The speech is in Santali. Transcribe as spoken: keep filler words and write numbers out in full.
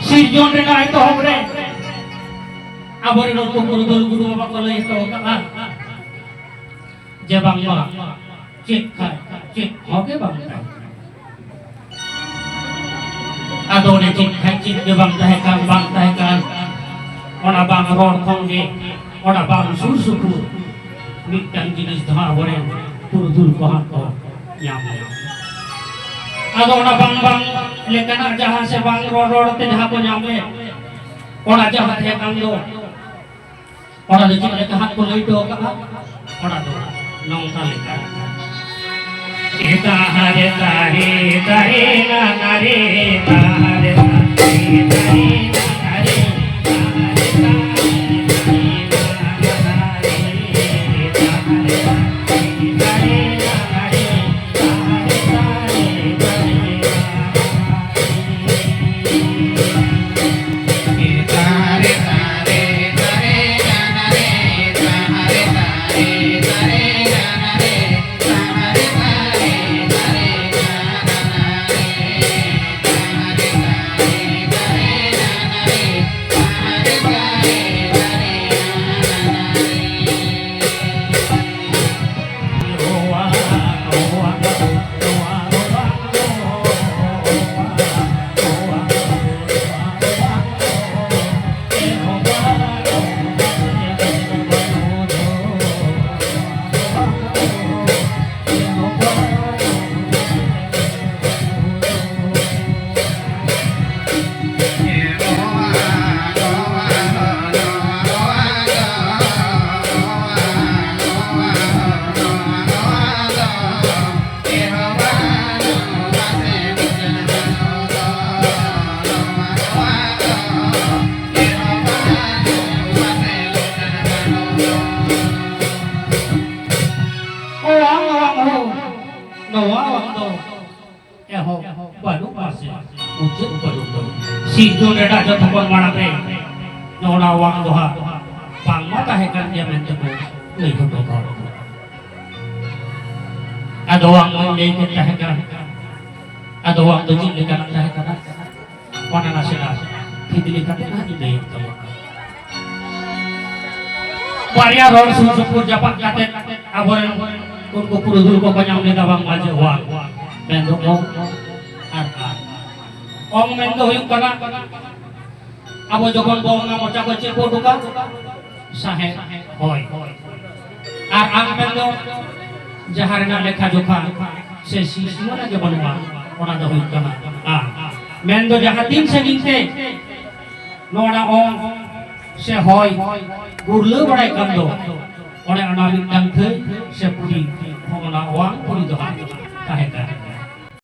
ᱥᱤᱨᱡᱚᱱ ᱨᱮᱱᱟᱜ ᱮᱛᱚᱦᱚᱵ ᱨᱮ ᱟᱵᱚᱨᱮᱱ ᱩᱱᱠᱩ ᱯᱩᱨᱩᱫᱷᱩᱞ ᱜᱩᱨᱩ ᱵᱟᱵᱟ ᱠᱚ ᱞᱟᱹᱭ ᱦᱚᱴᱚ ᱟᱠᱟᱫᱼᱟ ᱡᱮ ᱵᱟᱝᱢᱟ ᱪᱮᱫ ᱠᱷᱟᱡ ᱪᱮᱫ ᱦᱚᱸ ᱜᱮ ᱵᱟᱝ ᱛᱟᱦᱮᱸ ᱠᱟᱱᱟ᱾ ᱟᱫᱚ ᱚᱱᱮ ᱪᱮᱫ ᱠᱷᱟᱡ ᱪᱮᱫ ᱜᱮ ᱵᱟᱝ ᱛᱟᱦᱮᱸ ᱠᱟᱱ, ᱵᱟᱝ ᱛᱟᱦᱮᱸ ᱠᱟᱱ, ᱚᱱᱟ ᱵᱟᱝ ᱨᱚᱲ ᱠᱷᱚᱱ ᱜᱮ, ᱚᱱᱟ ᱵᱟᱝ ᱥᱩᱨ ᱥᱩᱯᱩᱨ ᱢᱤᱫᱴᱟᱝ ᱡᱤᱱᱤᱥ ᱫᱚ ᱦᱟᱸᱜ ᱟᱵᱚᱨᱮᱱ ᱯᱩᱨᱩᱫᱷᱩᱞ ᱠᱚ ᱦᱟᱸᱜ ᱠᱚ ᱧᱟᱢ ᱞᱮᱫᱟ᱾ ᱟᱫᱚ ᱚᱱᱟ ᱵᱟᱝ ᱵᱟᱝ ᱞᱮᱠᱟᱱᱟᱜ ᱡᱟᱦᱟᱸ ᱥᱮ ᱵᱟᱝ ᱨᱚᱲ ᱨᱚᱲ ᱛᱮ ᱡᱟᱦᱟᱸ ᱠᱚ ᱧᱟᱢ ᱞᱮᱫ, ᱚᱱᱟ ᱡᱟᱦᱟᱸ ᱛᱟᱦᱮᱸ ᱠᱟᱱ ᱫᱚ, ᱚᱱᱟ ᱫᱚ ᱪᱮᱫ ᱞᱮᱠᱟ ᱦᱟᱸᱜ ᱠᱚ ᱞᱟᱹᱭ ᱦᱚᱴᱚ ᱟᱠᱟᱫᱼᱟ? ᱚᱱᱟ ᱫᱚ ᱱᱚᱝᱠᱟ ᱞᱮᱠᱟ᱾ ᱮ ᱛᱟᱦᱟᱨᱮ ᱛᱟᱦᱮ ᱛᱟᱦᱮ ᱱᱟ ᱱᱟ ᱨᱮ, ᱛᱟᱦᱟᱨᱮ ᱛᱟᱦᱮ ᱛᱟᱦᱮ ᱱᱟ ᱱᱟ ᱨᱮ, ᱛᱟᱦᱟᱨᱮ ᱛᱟᱦᱮ ᱛᱟᱦᱮ ᱱᱟ ᱱᱟ ᱨᱮ, ᱛᱟᱦᱟᱨᱮ ᱛᱟᱦᱮ ᱛᱟᱦᱮ ᱱᱟ ᱱᱟ ᱨᱮ, ᱛᱟᱦᱟᱨᱮ ᱛᱟᱦᱮ ᱛᱟᱦᱮ ᱱᱟ ᱱᱟ ᱨᱮ᱾ ᱚᱣᱟᱝ ᱚᱣᱟᱝ ᱦᱳ, ᱱᱚᱣᱟ ᱚᱣᱟᱝ ᱫᱚ ᱮᱦᱚᱵ ᱵᱟᱹᱱᱩᱜ ᱢᱟᱥᱮ ᱢᱩᱪᱟᱹᱫ ᱵᱟᱹᱱᱩᱜ ᱫᱚ᱾ ᱥᱤᱨᱡᱚᱱ ᱨᱮᱱᱟᱜ ᱡᱚᱛᱚ ᱠᱷᱚᱱ ᱢᱟᱲᱟᱝ ᱨᱮ ᱱᱚᱣᱟ ᱚᱣᱟᱝ ᱫᱚ ᱦᱟᱸᱜ ᱵᱟᱝᱢᱟ ᱛᱟᱦᱮᱸ ᱠᱟᱱ ᱜᱮᱭᱟ ᱢᱮᱱᱛᱮ ᱠᱚ ᱞᱟᱹᱭ ᱦᱚᱴᱚ ᱠᱟᱜ ᱠᱚᱣᱟ᱾ ᱟᱫᱚ ᱚᱣᱟᱝ ᱢᱟᱧ ᱞᱟᱹᱭ ᱠᱮᱫ ᱛᱟᱦᱮᱸ ᱠᱟᱱ, ᱟᱫᱚ ᱚᱣᱟᱝ ᱫᱚ ᱪᱮᱫ ᱞᱮᱠᱟᱱᱟᱜ ᱛᱟᱦᱮᱸ ᱠᱟᱱᱟ? ᱚᱱᱟ ᱱᱟᱥᱮᱱᱟᱜ ᱤᱫᱤ ᱞᱮᱠᱟᱛᱮ ᱱᱟᱦᱟᱜ ᱤᱧ ᱞᱟᱹᱭᱮᱫ ᱛᱟᱵᱚᱱᱟ᱾ ᱵᱟᱨᱭᱟ ᱨᱚᱲ ᱥᱩᱨ ᱥᱩᱯᱩᱨ ᱡᱟᱯᱟᱜ ᱠᱟᱛᱮ ᱟᱵᱚᱨᱮᱱ ᱩᱱᱠᱩ ᱯᱩᱨᱩᱫᱷᱩᱞ ᱠᱚᱠᱚ ᱧᱟᱢ ᱞᱮᱫᱟ ᱵᱟᱝᱢᱟ ᱡᱮ ᱚᱣᱟᱝ᱾ ᱢᱮᱱᱫᱚ ᱚᱝ ᱟᱨ ᱟᱨ᱾ ᱚᱝ ᱢᱮᱱᱫᱚ ᱦᱩᱭᱩᱜ ᱠᱟᱱᱟ, ᱟᱵᱚ ᱡᱚᱠᱷᱚᱱ ᱵᱚ ᱚᱱᱟ ᱢᱚᱪᱟ ᱠᱚ ᱪᱮᱫ ᱵᱚ ᱩᱰᱩᱠᱟ? ᱥᱟᱦᱮᱫ, ᱦᱚᱭ᱾ ᱟᱨ ᱟᱝ ᱢᱮᱱᱫᱚ ᱡᱟᱦᱟᱸ ᱨᱮᱱᱟᱜ ᱞᱮᱠᱷᱟ ᱡᱚᱠᱷᱟ ᱥᱮ ᱥᱤᱢᱟᱹ ᱜᱮ ᱵᱟᱹᱱᱩᱜᱼᱟ, ᱚᱱᱟ ᱫᱚ ᱦᱩᱭᱩᱜ ᱠᱟᱱᱟ ᱟᱝ᱾ ᱢᱮᱱᱫᱚ ᱡᱟᱦᱟᱸ ᱛᱤᱱ ᱥᱟᱺᱜᱤᱧ ᱛᱮ ᱱᱚᱣᱟ ᱚᱝ ᱥᱮ ᱦᱚᱭ ᱜᱩᱨᱞᱟᱹ ᱵᱟᱲᱟᱭ ᱠᱟᱱ ᱫᱚ, ᱚᱱᱮ ᱚᱱᱟ ᱢᱤᱫᱴᱟᱝ ᱛᱷᱟᱹᱭ ᱥᱮ ᱯᱩᱨᱤ, ᱚᱱᱟ ᱚᱣᱟᱝ ᱯᱩᱨᱤ ᱫᱚ ᱛᱟᱦᱮᱸ ᱠᱟᱱᱟ᱾